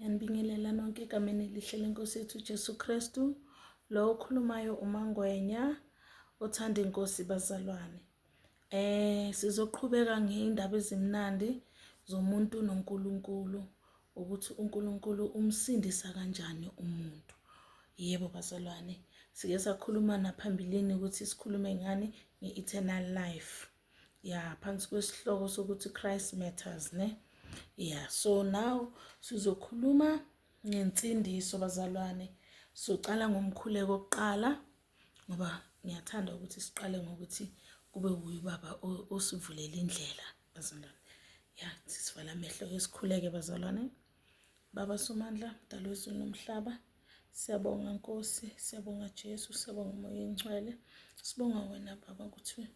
Ngiyanibingelela nonke egameni elihle lenkosi yethu uJesu Kristu. Lo okhulumayo uMangwenya othanda inkosi bazalwane. Sizoqhubeka ngeindaba ezimnandi zomuntu noNkulunkulu ukuthi uNkulunkulu umsindisa kanjani umuntu. Yebo bazalwane, sike sakhuluma naphambilini ukuthi sikhulume ngani nge-eternal life. Yeah, phansi kwesihloko sokuthi Christ matters, ne? Yeah, so now sizokhuluma ngensindiso bazalwane. Socala ngomkhuleko kuqala ngoba ngiyathanda ukuthi siqale ngokuthi kube wuye ubaba osivulela indlela bazalwane. Yeah, sisivala amehlo ke sikhuleke bazalwane. Baba Somandla, Mdali wezulu nomhlaba, siyabonga Nkosi, siyabonga Jesu, siyabonga Moya Oyingcwele. Sibonga wena Baba ukuthi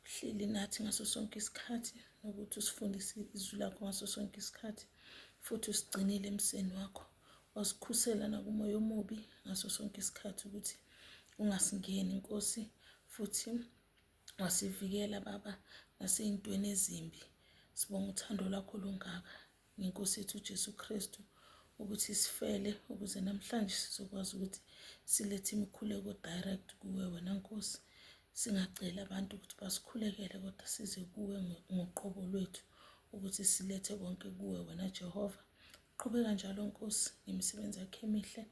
uhleli nathi ngaso sonke isikhathi nokuthi usifundise izwi lakho ngaso sonke isikhathi futhi usigcinile emseni wakho wasikhusela nakumoya omubi ngaso sonke isikhathi ukuthi ungasingeni Nkosi futhi wasivikela Baba nasey'ntweni ezimbi. Sibonga uthando lwakho olungaka ngeNkosi yethu uJesu Kristu ukuthi sifele ukuze namhlanje sizokwazi ukuthi silethe imikhuleko direct kuwe wena Nkosi singaceli abantu ukuthi basikhulekele kodwa size kuwe ngoqobo lwethu ukuthi silethe konke kuwe wena Jehova. Qhubeka njalo Nkosi ngemisebenzi yakhe emihle,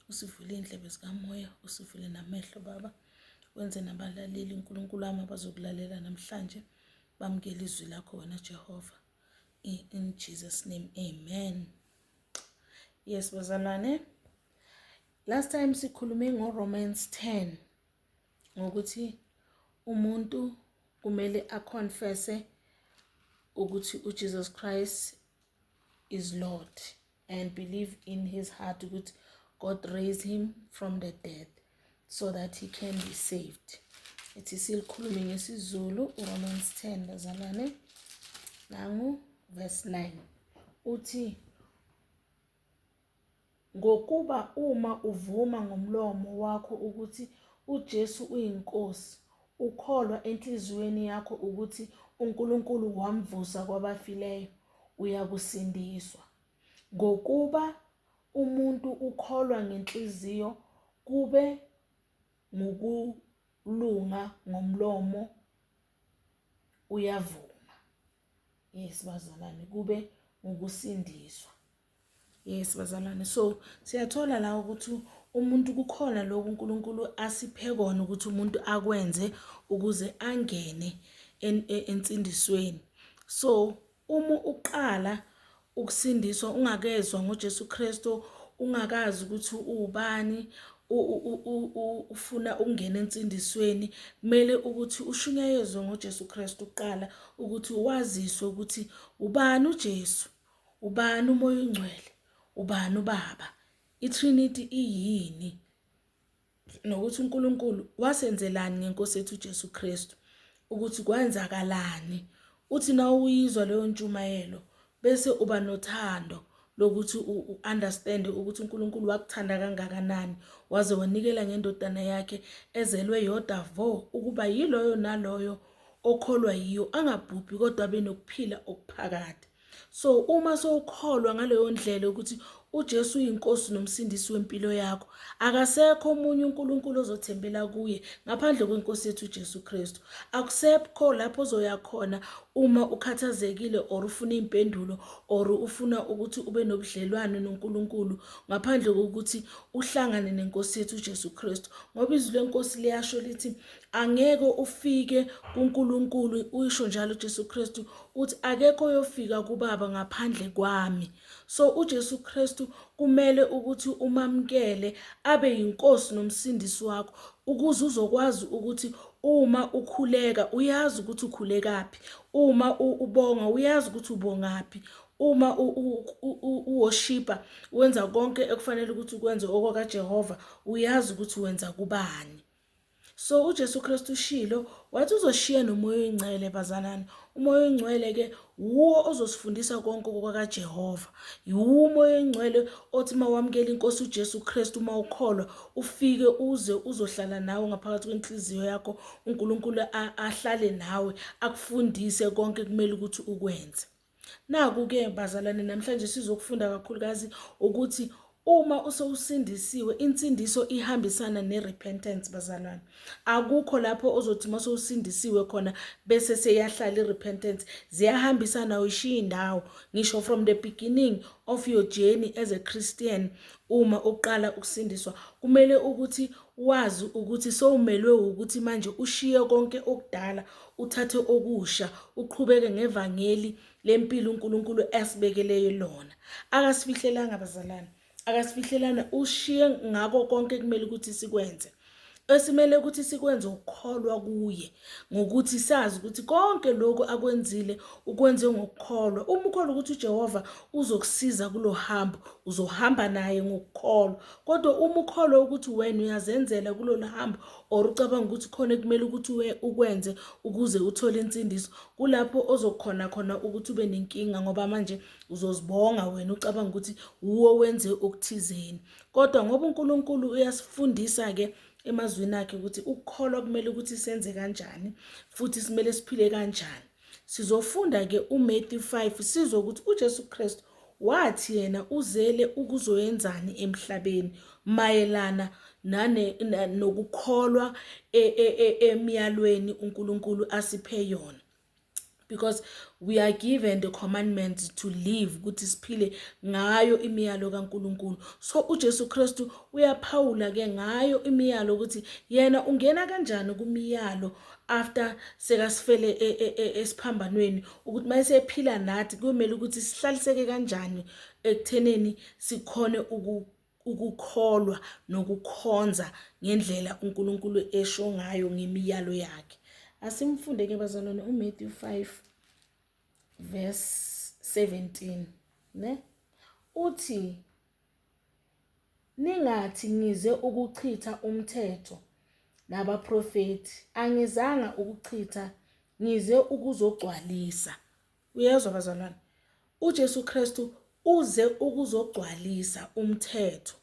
usivule iy'ndlebe zikamoya, usivule namehlo Baba, wenze nabalaleli uNkulunkulu wami abazokulalela namhlanje bamukele izwi lakho wena Jehova. In Jesus name, amen. Yes, bazalwane. Last time sikhulume ngo-Romans 10 ngokuthi umuntu kumele aconfesse ukuthi uJesus Christ is Lord and believe in his heart ukuthi God raised him from the dead so that he can be saved. Ithi silikhulume ngesiZulu uRomans 10 bazalwane. Nangu verse 9 uthi ngokuba uma uvuma ngomlomo wakho ukuthi uJesu uyinkosi ukholwa enhliziyweni yakho ukuthi uNkulunkulu wamvusa kwabafileyo uyakusindiswa. Ngokuba umuntu ukholwa ngenhliziyo kube ngukulunga ngomlomo uyavuma. Yes bazalwane, kube ngukusindiswa. Yes bazalwane, so siyathola la ukuthi umuntu kukhona lokhu uNkulunkulu asiphe kona ukuthi umuntu akwenze ukuze angene ensindisweni. So uma uqala ukusindiswa ungakezwa ngoJesu Kristu, ungakazi ukuthi uwubani, ufuna ukungena ensindisweni, kumele ukuthi ushunyayezwe ngoJesu Kristu kuqala ukuthi waziswe ukuthi ubani uJesu, ubani uMoya oNgcwele, ubani uBaba, iTrinity iyini, nokuthi uNkulunkulu wasenzelani ngenkosi yethu uJesu Kristu, ukuthi kwenzakalani. Uthi na uyizwa leyo ntshumayelo bese uba nothando lokuthi u-understand ukuthi uNkulunkulu wakuthanda kangakanani waze wanikela ngendodana yakhe ezelwe yodwa vo ukuba yiloyo naloyo okholwa yiyo angabhubhi kodwa abe nokuphila okuphakade. So uma sowukholwa ngaleyo ndlela ukuthi uJesu uyinkosi nomsindisi wempilo yakho, akasekho omunye uNkulunkulu ozothembela kuye ngaphandle kwenkosi yethu uJesu Kristu. Akusekho lapho ozoya khona uma ukhathazekile or ufuna impendulo or ufuna ukuthi ube nobudlelwane noNkulunkulu ngaphandle kokuthi uhlangane nenkosi yethu uJesu Kristu. Ngoba izwi lenkosi liyasho lithi angeke ufike kuNkulunkulu, uyisho njalo uJesu Kristu uthi akekho oyofika kuBaba ngaphandle kwami. So uJesu Kristu kumele ukuthi umamukele abe yinkosi nomsindisi wakho ukuze uzokwazi ukuthi uma ukhuleka uyazi ukuthi ukhulekaphi, uma ubonga uyazi ukuthi ubongaphi, uma uworshipa wenza konke ekufanele ukuthi ukwenze okwakaJehova uyazi ukuthi wenza kubani. So uJesu Kristu ushilo wathi uzoshiya nomoya oyingcwele bazalwane. Umoya oyingcwele ke wuwo ozosifundisa konke okwakaJehova. Yiwo umoya oyingcwele othi uma wamukela inkosi uJesu Kristu uma ukholwa ufike uze uzohlala nawe ngaphakathi kwenhliziyo yakho uNkulunkulu ahlale nawe akufundise konke kumele ukuthi ukwenze. Naku-ke bazalwane namhlanje sizokufunda kakhulukazi ukuthi uma usewusindisiwe insindiso ihambisana ne-repentance bazalwane. Akukho lapho ozothi uma sewusindisiwe khona bese seyahlala i-repentance, ziyahambisana awuyishiyi indawo. Ngisho from the beginning of your journey as a Christian uma uqala ukusindiswa kumele ukuthi wazi ukuthi sowumelwe ukuthi manje ushiye konke okudala uthathe okusha uqhubeke ngevangeli lempilo uNkulunkulu asibekeleyo lona. Akasifihlelanga bazalwane, akasifihlelana, ushiye ngako konke kumele ukuthi sikwenze. Esimele ukuthi sikwenze ukukholwa kuye ngokuthi sazi ukuthi konke lokhu akwenzile ukwenze ngokukholwa. Uma ukholwa ukuthi uJehova uzokusiza kulo hambo, uzohamba naye ngokukholwa. Kodwa uma ukholwa ukuthi wena uyazenzela kulolu hambo or ucabanga ukuthi khona ekumele ukuthi ukwenze ukuze uthole insindiso, kulapho ozokhona khona ukuthi ube nenkinga ngoba manje uzozibonga wena ucabanga ukuthi wuwo wenze okuthizeni. Kodwa ngoba uNkulunkulu uyasifundisa-ke emazwini akhe ukuthi ukukholwa kumele ukuthi senze kanjani futhi simele siphile kanjani. Sizofunda-ke uMatthew 5 sizwe ukuthi uJesu Kristu wathi yena uzele ukuzoyenzani emhlabeni mayelana nane nokukholwa emyalweni uNkulunkulu asiphe yona. Because we are given the commandments to live, ukuthi siphile ngayo imiyalo kaNkulunkulu. So uJesu Kristu uyaphawula ke ngayo imiyalo ukuthi yena ungena kanjani kumiyalo after sekasifele esiphambanweni, ukuthi mayesephila nathi kumele ukuthi sihlaliseke kanjani ekutheneni sikhone ukukholwa nokukhonza ngendlela uNkulunkulu esho ngayo ngemiyalo yakhe. Asimfunde ke bazalwane uMatthew 5 verse 17 ne uthi ningathi ngize ukuchitha umthetho nabaprofeti, angizanga ukuchitha, ngize ukuzogcwalisa. Uyezwa bazalwane, uJesu Kristu uze ukuzogcwalisa umthetho,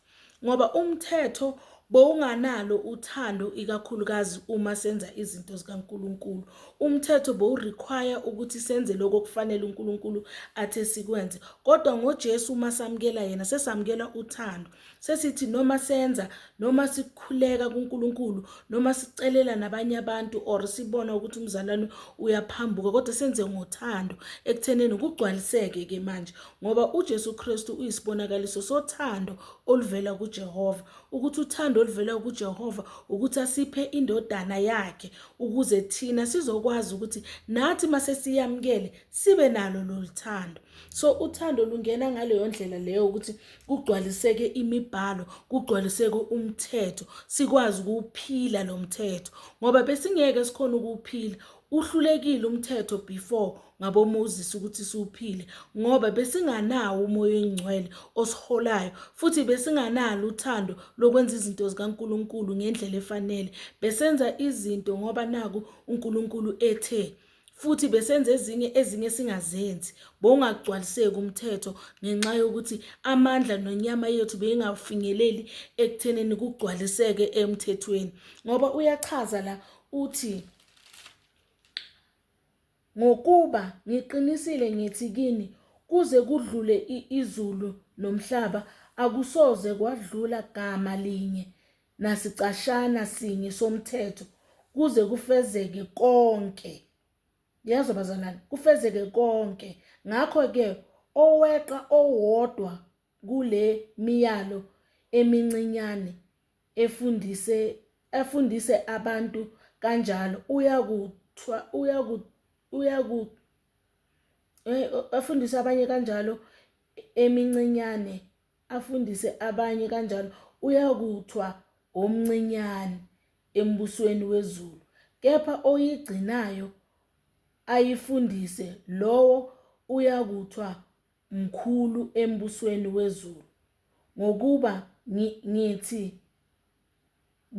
ngoba umthetho bowunganalo uthando ikakhulukazi uma senza izinto zikaNkulunkulu. Umthetho bowurequire ukuthi senze lokho okufanele uNkulunkulu athe sikwenze, kodwa ngoJesu uma samukela yena sesamukela uthando. Sesithi noma senza noma sikhuleka kuNkulunkulu noma sicelela nabanye abantu or sibona ukuthi umzalwane uyaphambuka, kodwa senze ngothando ekutheneni kugcwaliseke ke manje, ngoba uJesu Kristu uyisibonakaliso sothando oluvela kuJehova, ukuthi uthando oluvela kuJehova ukuthi asiphe indodana yakhe ukuze thina sizokwazi ukuthi nathi mase siyamukele sibe nalo lolu thando. So uthando lungena ngaleyo ndlela leyo ukuthi kugcwaliseke imibhalo, kugcwaliseke umthetho, sikwazi ukuwuphila lo mthetho, ngoba besingeke sikhona ukuwuphila. Uhlulekile umthetho before ngaboMoses ukuthi siwuphile, ngoba besinganawo uMoya oNgcwele osiholayo, futhi besinganalo uthando lokwenza izinto zikaNkulunkulu ngendlela efanele. Besenza izinto ngoba naku uNkulunkulu ethe, futhi besenza ezinye singazenzi. Bowungagcwaliseki umthetho ngenxa yokuthi amandla nonyama yethu beyingafinyeleli ekuthenini kugcwaliseke emthethweni, ngoba uyachaza la uthi ngokuba ngiqinisile ngithi kini kuze kudlule izulu nomhlaba akusoze kwadlula gama linye nasicashana sinye somthetho kuze kufezeke konke. Yezwa bazalwane, kufezeke konke. Ngakho ke oweqa owodwa kule miyalo emincinyane efundise abantu kanjalo afundise abanye kanjalo emincinyane afundise abanye kanjalo uyakuthwa omncinyane embusweni wezulu, kepha oyigcinayo ayifundise lowo uyakuthwa mkhulu embusweni wezulu. Ngokuba ngithi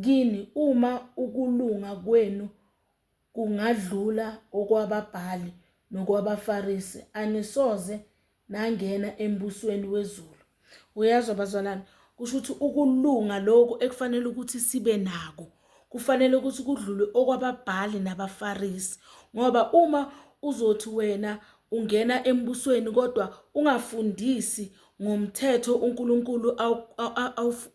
kini, uma ukulunga kwenu kungadlula okwababhali nokwabaFarisi, anisoze nangena embusweni wezulu. Uyezwa bazalwane, kusho ukuthi ukulunga lokhu ekufanele ukuthi sibe nako kufanele ukuthi kudlule okwababhali nabaFarisi, ngoba uma uzothi wena ungena embusweni kodwa ungafundisi ngomthetho uNkulunkulu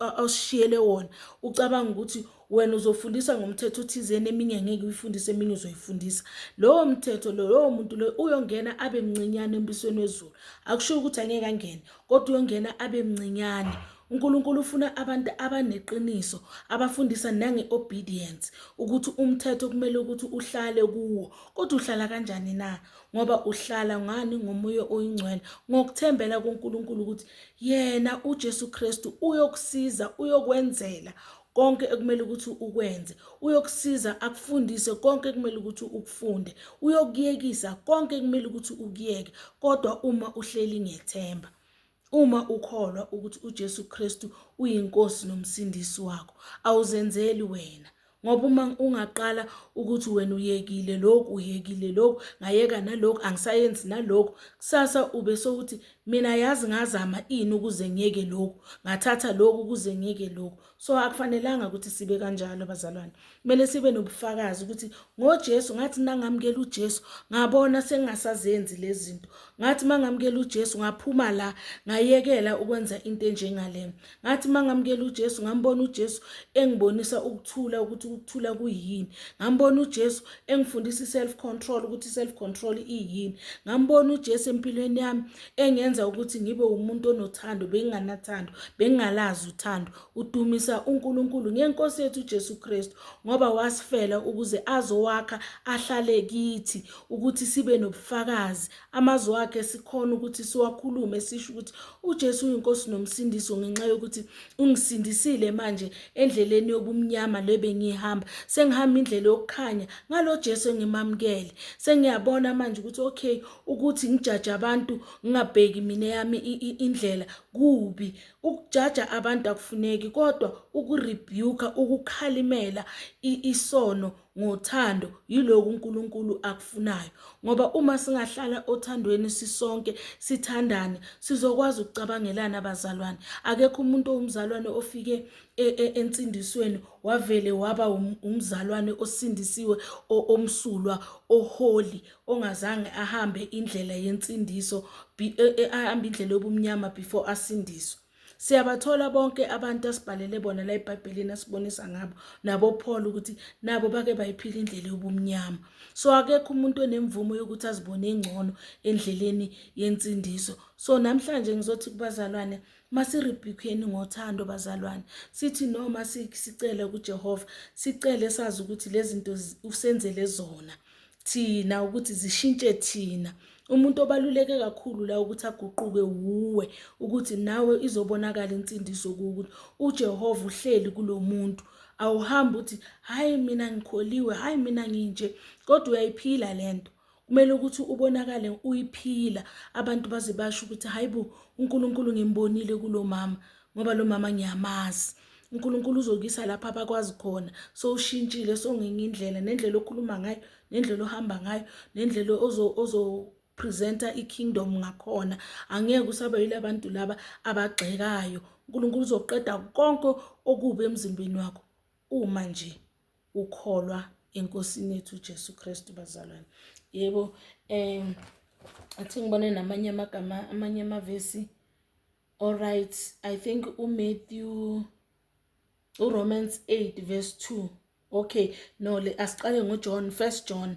awusishiyele wona, ucabanga ukuthi wena uzofundisa ngomthetho othizeni, eminye ngeke uyifundise, eminye uzoyifundisa. Lowo mthetho lowo muntu loyo uyongena abe mncinyane embusweni wezulu. Akusho ukuthi angeke angene, kodwa uyongena abe mncinyane. uNkulunkulu ufuna abantu abaneqiniso, abafundisa nange-obedience, ukuthi umthetho kumele ukuthi uhlale kuwo. Kodwa uhlala kanjani na? Ngoba uhlala ngani? Ngomoya oyingcwele, ngokuthembela kuNkulunkulu ukuthi yena uJesu Kristu uyokusiza, uyokwenzela konke ekumele ukuthi ukwenze, uyokusiza akufundise konke ekumele ukuthi ukufunde, uyokuyekisa konke ekumele ukuthi ukuyeke, kodwa uma uhleli ngethemba, uma ukholwa ukuthi uJesu Kristu uyiNkosi nomsindisi wakho, awuzenzeli wena. Ngoba uma ungaqala ukuthi wena uyekile lokhu, uyekile lokhu, ngayeka nalokhu, angisayenzi nalokhu, kusasa ube sowuthi mina yazi ngazama ini ukuze ngiyeke lokhu, ngathatha lokhu ukuze ngiyeke lokhu. So akufanelanga ukuthi sibe kanjalo bazalwane. Kumele sibe nobufakazi ukuthi ngoJesu ngathi nangamukela uJesu ngabona sengingasazenzi lezi zinto. Ngathi mangamukela uJesu ngaphuma la ngayekela ukwenza into enjengale. Ngathi mangamukela uJesu ngambona uJesu engibonisa ukuthula, ukuthi ukuthula kuyini. Ngambona uJesu engifundisa i-self control, ukuthi i-self control iyini. Ngambona uJesu empilweni yami engenza ukuthi ngibe umuntu onothando, benginganathando, bengingalazi uthando. Udumisa uNkulunkulu ngenkosi yethu uJesu Kristu, ngoba wasifela ukuze azowakha ahlale kithi, ukuthi sibe nobufakazi, amazwi akhe sikhona ukuthi siwakhulume, sisho ukuthi uJesu uyinkosi nomsindiso, ngenxa yokuthi ungisindisile manje endleleni yobumnyama le bengihamba, sengihamba indlela yokukhanya ngalo Jesu engimamukele. Sengiyabona manje ukuthi okay, ukuthi ngijaje abantu ngingabheki mina yami indlela kubi. Ukujaja abantu akufuneki, kodwa ukurebuke, ukukhalimela isono ngothando yilokhu uNkulunkulu akufunayo. Ngoba uma singahlala othandweni sisonke sithandane, sizokwazi ukucabangelana abazalwane. Akekho umuntu owumzalwane ofike ensindisweni wavele waba umzalwane osindisiwe, omsulwa, oholi, ongazange ahambe indlela yensindiso, ahambe indlela yobumnyama before asindiswe. Siyabathola bonke abantu asibhalele bona la eBhayibhelini, asibonisa ngabo nabo Paul ukuthi nabo bake bayiphila indlela yobumnyama. So akekho umuntu onemvumo yokuthi azibone engcono endleleni yensindiso. So namhlanje ngizothi kubazalwane, masirebukheni ngothando bazalwane, sithi noma sicele kuJehova, sicele sazi ukuthi lezi zinto usenzele zona thina ukuthi zishintshe thina. Umuntu obaluleke kakhulu la ukuthi aguquke wuwe, ukuthi nawe izobonakala insindiso kuwe, ukuthi uJehova uhleli kulomuntu. Awuhambi uthi hayi mina ngikholiwe, hayi mina nginje, kodwa uyayiphila lento. Kumele ukuthi ubonakale uyiphila, abantu baze basho ukuthi hayibo uNkulunkulu ngimbonile kulomama, ngoba lo mama ngiyamazi. uNkulunkulu uzokuyisa lapha abakwazi khona, so ushintshile, so ngenye indlela, nendlela okhuluma ngayo, nendlela ohamba ngayo, nendlela ozo presenta i-kingdom ngakhona. Angeke usaba yilabantu laba abagxekayo. uNkulunkulu uzoqeda konke okubi emzimbeni wakho uma nje ukholwa eNkosini yethu uJesu Kristu bazalwane. Yebo, athi ngibone namanye amagama, amanye amavesi. All right, I think uMatthew, uRomans 8 verse 2. Okay, no, le asiqale ngoJohn, First John.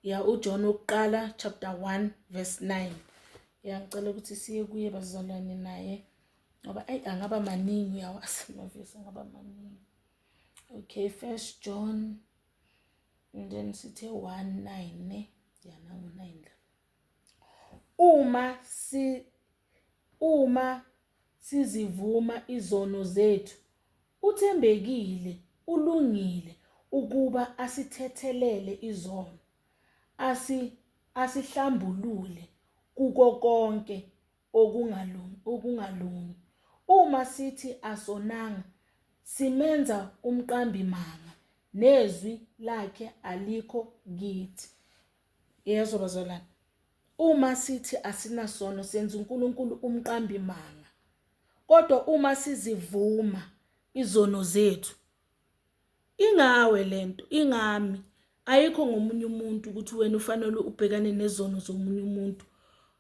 Ya, uJohn wokuqala chapter 1 verse 9. Ya, ngicela ukuthi siye kuye bazalwane naye, ngoba ayi angaba maningi, uyawazi amavesi angaba maningi. Okay, First John and then sithe 1:9 ne. Ya, nangu 9 la. Uma sizivuma izono zethu, uthembekile, ulungile ukuba asithethelele izono, asihlambulule kuko konke okungalungi. Uma sithi asonanga, simenza umqambi manga, nezwi lakhe alikho kithi. Yezwa bazalwane, uma sithi asinasono senza uNkulunkulu umqambi manga, kodwa uma sizivuma izono zethu, ingawe lento, ingami. Ayikho ngomunye umuntu ukuthi wena ufanele ubhekane nezono zomunye umuntu.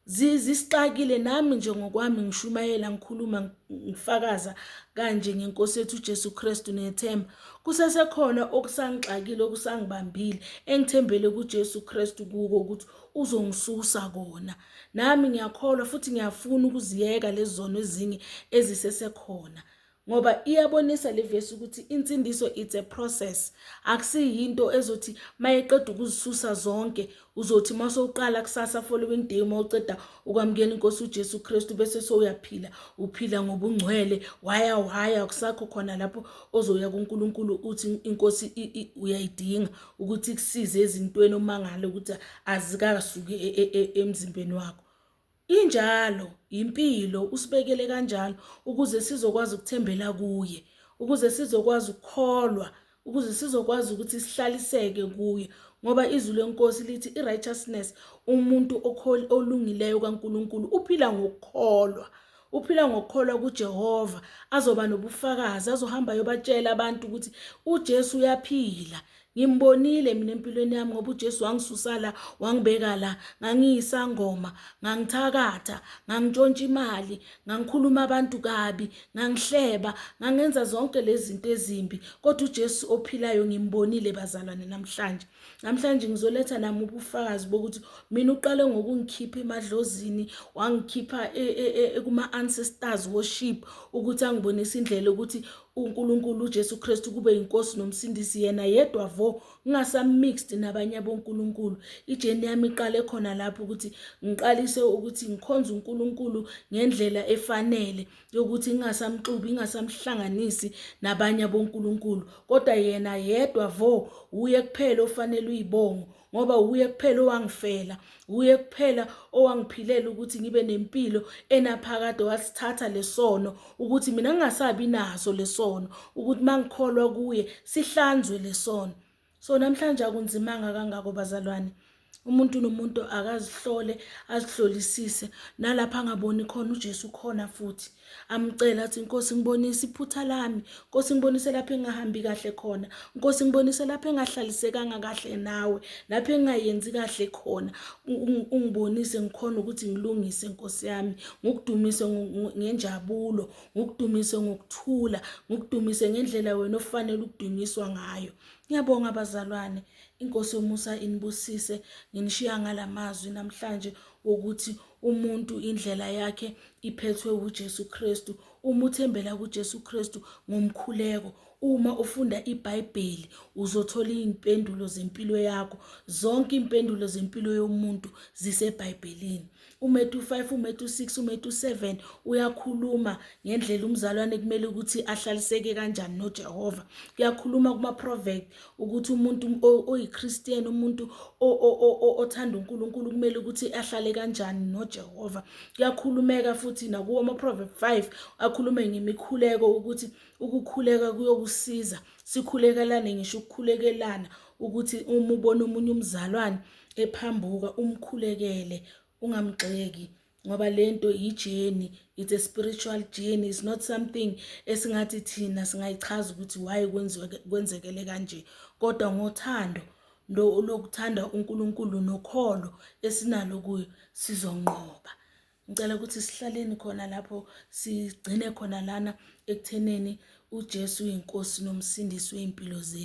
Zisixakile nami nje ngokwami ngishumayela ngikhuluma ngifakaza kanje ngenkosi yethu uJesu Kristu nethemba. Kusesekhona okusangixakile okusangibambile engithembele kuJesu Kristu kuko ukuthi uzongisusa kona. Nami ngiyakholwa futhi ngiyafuna ukuziyeka lezi zono ezinye ezisesekhona. Ngoba iyabonisa le vesi ukuthi insindiso it's a process, akusiyinto ezothi mayeqeda ukuzisusa zonke uzothi masowuqala kusasa following day uma uceda ukwamukela inkosi uJesu Kristu bese sowuyaphila uphila ngobungcwele waya waya kusakho khona lapho ozoya kuNkulunkulu uthi inkosi uyayidinga ukuthi ikusize ezintweni omangale ukuthi azikasuki emzimbeni wakho. Injalo impilo usibekele kanjalo ukuze sizokwazi ukuthembela kuye, ukuze sizokwazi ukukholwa, ukuze sizokwazi ukuthi sihlaliseke kuye, ngoba izwi lenkosi lithi i-righteousness umuntu olungileyo kaNkulunkulu uphila ngokukholwa. Uphila ngokukholwa kuJehova, azoba nobufakazi, azohamba ayobatshela abantu ukuthi uJesu uyaphila. Ngimbonile mina empilweni yami ngoba uJesu wangisusa la wangibeka la. Ngangiyisangoma, ngangithakatha, ngangitshontsha imali, ngangikhuluma abantu kabi, ngangihleba, ngangenza zonke lezi zinto ezimbi. Kodwa uJesu ophilayo ngimbonile bazalwane namhlanje. Namhlanje ngizoletha nami ubufakazi bokuthi mina uqale ngokungikhipha emadlozini, wangikhipha kuma-ancestors worship ukuthi angibonise indlela ukuthi uNkulunkulu uJesu Kristu kube inkosi nomsindisi yena yedwa vo, ngingasa-mixed nabanye abonkulunkulu. I-journey yami iqale khona lapho ukuthi ngiqalise ukuthi ngikhonze uNkulunkulu ngendlela efanele yokuthi ngingasamxubi, ngingasamhlanganisi nabanye abonkulunkulu, kodwa yena yedwa vo uye kuphela ofanele uyibongo, ngoba uye kuphela owangifela, uye kuphela owangiphilela ukuthi ngibe nempilo enaphakade. Wasithatha lesono ukuthi mina ngingasabi naso lesono, ukuthi mangikholwa kuye sihlanzwe lesono. So namhlanje akunzimanga kangako bazalwane. Umuntu nomuntu akazihlole, azihlolisise, nalapha angaboni khona uJesu khona futhi amcela athi, Nkosi ngibonise iphutha lami, Nkosi ngibonise lapho engahambi kahle khona, Nkosi ngibonise lapho engahlalisekanga kahle nawe, lapho engayenzi kahle khona, ungibonise ngikhona ukuthi ngilungise Nkosi yami, ngikudumise ngenjabulo, ngikudumise ngokuthula, ngikudumise ngendlela wena ofanele ukudunyiswa ngayo. Ngiyabonga bazalwane, inkosi yomusa inibusise. Nginishiya ngalamazwi namhlanje wokuthi umuntu indlela yakhe iphethwe uJesu Kristu. Uma uthembela kuJesu Kristu ngomkhuleko, uma ufunda iBhayibheli uzothola izimpendulo zempilo yakho. Zonke impendulo zempilo yomuntu ziseBhayibhelini. uMatthew 5, uMatthew 6, uMatthew 7 uyakhuluma ngendlela umzalwane kumele ukuthi ahlaliseke kanjani noJehova. Kuyakhuluma kuma-Proverbs ukuthi umuntu oyiChristian, umuntu othanda uNkulunkulu kumele ukuthi ahlale kanjani noJehova. Kuyakhulumeka futhi nakuwo ama-Proverbs 5 akhulume ngemikhuleko ukuthi ukukhuleka kuyokusiza. Sikhulekelane, ngisho ukukhulekelana ukuthi uma ubona omunye umzalwane ephambuka umkhulekele, ungamgxeki, ngoba lento i-journey, it's a spiritual journey, it's not something esingathi thina singayichaza ukuthi why kwenziwe kwenzekele kanje, kodwa ngothando lokuthanda uNkulunkulu nokholo esinalo kuyo sizonqoba. Ngicela ukuthi sihlaleni khona lapho, sigcine khona lana ekutheneni uJesu uyinkosi nomsindisi wey'mpilo zethu.